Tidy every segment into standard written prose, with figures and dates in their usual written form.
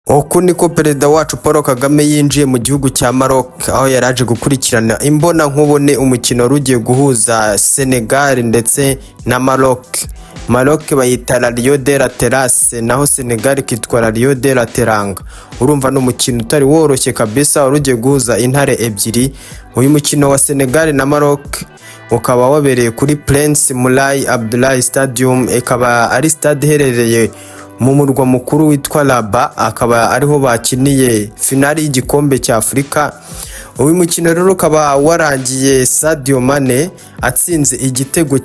Uku niko Perezida wacu Paul Kagame yinjiye mu gihugu cya Maroc, aho yari aje gukurikirana imbonankubone umukino wari ugiye guhuza Senegal ndetse na Maroc. Maroc bayita La Lion de l'Atlas, naho Senegal ikitwa La Lion de la Teranga. Urumva ni umukino utari woroshye kabisa, wari ugiye guhuza intare ebyiri. Uyu mukino wa Senegal na Maroc ukaba wabereye kuri Prince Moulay Abdellah Stadium, ikaba ari stade iherereye mu murwa mukuru witwa Rabat, akaba ariho bakiniye finali y'igikombe cya Afurika. Uyu mukino rero ukaba warangiye Sadio Mane atsinze igitego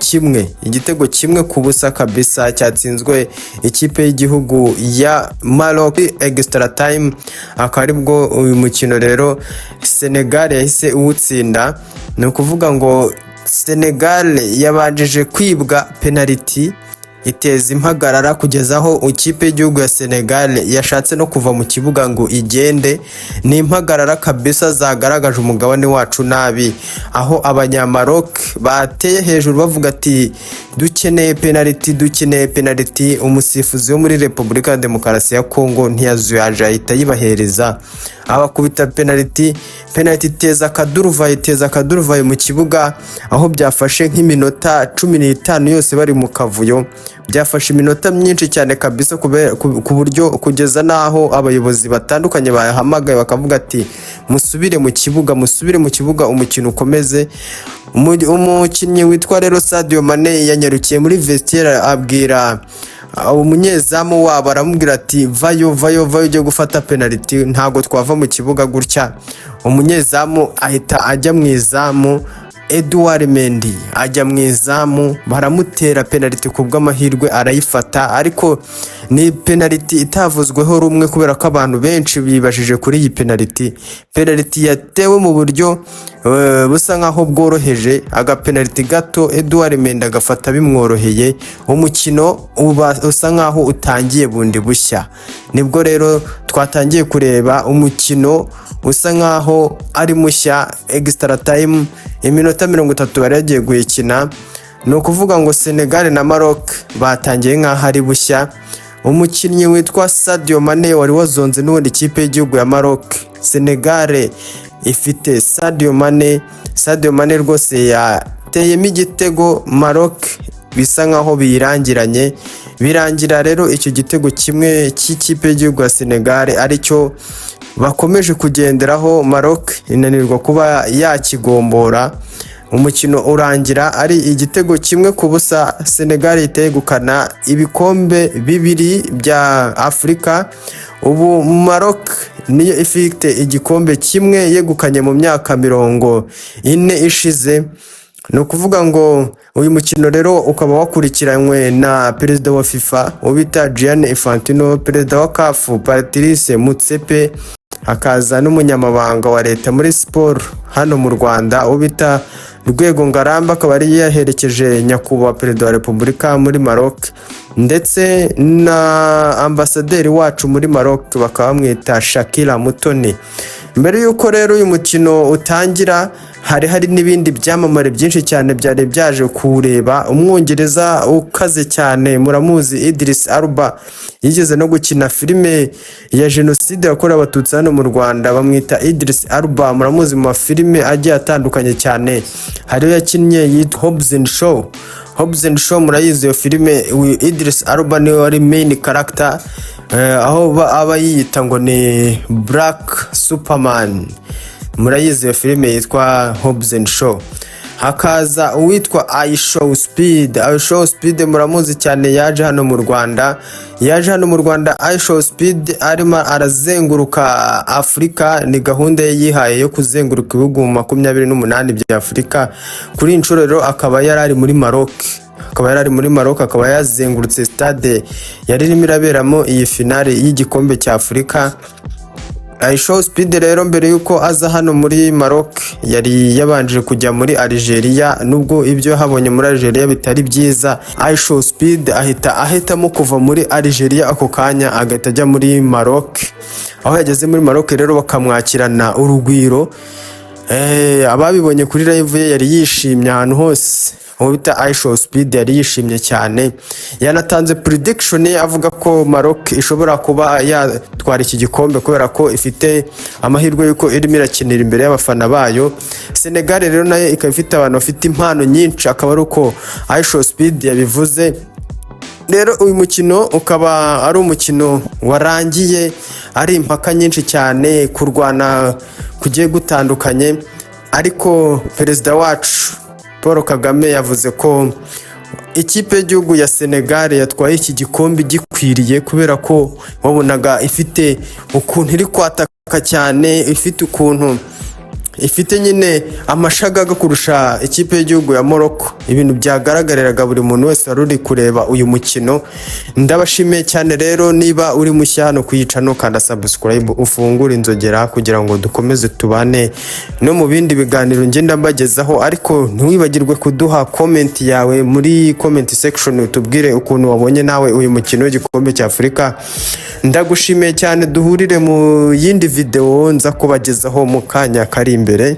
kimwe ku busa kabisa, cyatsinzwe ikipe y'igihugu ya Maroc extra time, akaba aribwo uyu mukino rero Senegal yahise iwutsinda. Ni ukuvuga ngo Senegal yabanjije kwibwa penaliti, iteza impagarara kugeza aho ikipe y'igihugu ya Senegal yashatse no kuva mu kibuga ngo igende. Ni impagarara kabisa zagaragaje umugabane wacu nabi, aho Abanyamaroc bateye hejuru bavuga ati: "Dukeneye penaliti, dukeneye penaliti." Umusifuzi wo muri Repubulika ya Demokarasi ya Kongo ntiyazuyaje, ahita ayibahereza, abakubita penaliti. Penaliti iteza akaduruvayo, iteza akaduruvayo mu kibuga, aho byafashe nk'iminota 15 yose bari mu kavuyo. Byafashe iminota myinshi cyane kabisa, ku buryo kugeza n'aho abayobozi batandukanye bahamagaye bakavuga ati: "Musubire mu kibuga, musubire mu kibuga, umukino ukomeze." Umukinnyi witwa rero Sadio Mane yanyarukiye muri vestiaire, abwira umunyezamu wabo, aramubwira ati: "Vayo, vayo, vayo ujye gufata penaliti, ntabwo twava mu kibuga gutya." Umunyezamu ahita ajya mu izamu, Edouard Mendy ajya mu izamu, baramutera penaliti, ku bw'amahirwe arayifata, ariko ni penaliti itavuzweho rumwe kubera ko abantu benshi bibajije kuri iyi penaliti. Penaliti yatewe mu buryo busa nkaho bworoheje, agapenaliti gato, Edouard Mendy agafata bimworoheye. Umukino uba usa nkaho utangiye bundi bushya. Nibwo rero twatangiye kureba umukino usa nkaho ari mushya. Extra time, iminota 30 bari bagiye guyikina. Ni ukuvuga ngo Senegal na Maroc batangiye nkaho ari bushya. Umukinnyi witwa Sadio Mane wari wazonze n'ubundi ikipe y'igihugu ya Maroc, Senegal ifite Sadio Mane. Sadio Mane rwose yateyemo igitego, Maroc bisa nkaho biyirangiranye. Birangira rero icyo gitego kimwe cy'ikipe y'igihugu ya Senegal aricyo bakomeje kugenderaho, Maroc inanirwa kuba yakigombora. Umukino urangira ari igitego 1-0, Senegal ihita yegukana ibikombe bibiri bya Afurika. Ubu Maroc niyo ifite igikombe kimwe yegukanye mu myaka 40 ishize. Ni ukuvuga ngo uyu mukino rero ukaba wakurikiranywe na perezida wa FIFA ubita Gianni Infantino, perezida wa CAF Patrice Motsepe, hakaza n'umunyamabanga wa leta muri siporo hano mu Rwanda ubita Rwego Ngarambe, akaba yari yaherekeje nyakubahwa perezida wa repubulika muri Maroc, ndetse na ambasaderi wacu muri Maroc bakaba bamwita Shakira Mutoni. Mbere y'uko rero uyu mukino utangira, hari n'ibindi byamamare byinshi cyane byari byaje kuwureba. Umwongereza ukaze cyane muramuzi, Idris Elba, yigeze no gukina filime ya jenoside yakorewe Abatutsi hano mu Rwanda. Bamwita Idris Elba, muramuzi mu mafilime agiye atandukanye cyane. Hariyo yakinnye yitwa Hobbs and Shaw. Hobbs and Shaw murayizi iyo filime. Uyu Idris Elba niwe wari main character, aho aba yiyita ngo ni Black Superman. Murayizi iyo filime yitwa Hobbs and Shaw. Hakaza uwitwa IShowSpeed. IShowSpeed muramuzi cyane, yaje hano mu Rwanda, yaje hano mu Rwanda. IShowSpeed arimo arazenguruka Afurika, ni gahunda ye yihaye yo kuzenguruka ibihugu 28 bya Afurika. Kuri iyi nshuro rero akaba yari ari muri Maroc, akaba yari ari muri Maroc, akaba yazengurutse stade yari irimo iraberamo iyi finale y'igikombe cya Afurika. IShowSpeed rero mbere yuko aza hano muri Maroc yari yabanje kujya muri Algeria. Nubwo ibyo yahabonye muri Algeria bitari byiza, IShowSpeed ahita ahitamo kuva muri Algeria ako kanya, agahita ajya muri Maroc. Aho yageze muri Maroc rero bakamwakirana urugwiro. Ababibonye kuri live ye, yari yishimye ahantu hose. Uwo bita IShowSpeed yari yishimye cyane, yanatanze prediction avuga ko Maroc ishobora kuba yatwara iki gikombe kubera ko ifite amahirwe y'uko irimo irakinira imbere y'abafana bayo. Senegal rero nayo ikaba ifite abantu bafite impano nyinshi, akaba ari uko IShowSpeed yabivuze. Rero uyu mukino ukaba ari umukino warangiye ari impaka nyinshi cyane, kurwana kugiye gutandukanye, ariko perezida wacu Paul Kagame yavuze ko ikipe y'igihugu ya Senegal yatwaye iki gikombe gikwiriye, kubera ko wabonaga ifite ukuntu iri kwataka cyane, ifite ukuntu ifite nyine amashagaga kurusha ikipe y'igihugu ya Morocco, ibintu byagaragariraga buri muntu wese wari uri kureba uyu mukino. Ndabashimiye cyane. Rero niba uri mushya hano kuyica, nukanda subscribe, ufungure inzogera kugira ngo dukomeze tubane no mu bindi biganiro ngenda mbagezaho. Ariko ntiwibagirwe kuduha comment yawe muri comment section, utubwire ukuntu wabonye nawe uyu mukino w'igikombe cya Afurika. Ndagushimiye cyane, duhurire mu yindi video nza kubagezaho mu kanya kari imbere.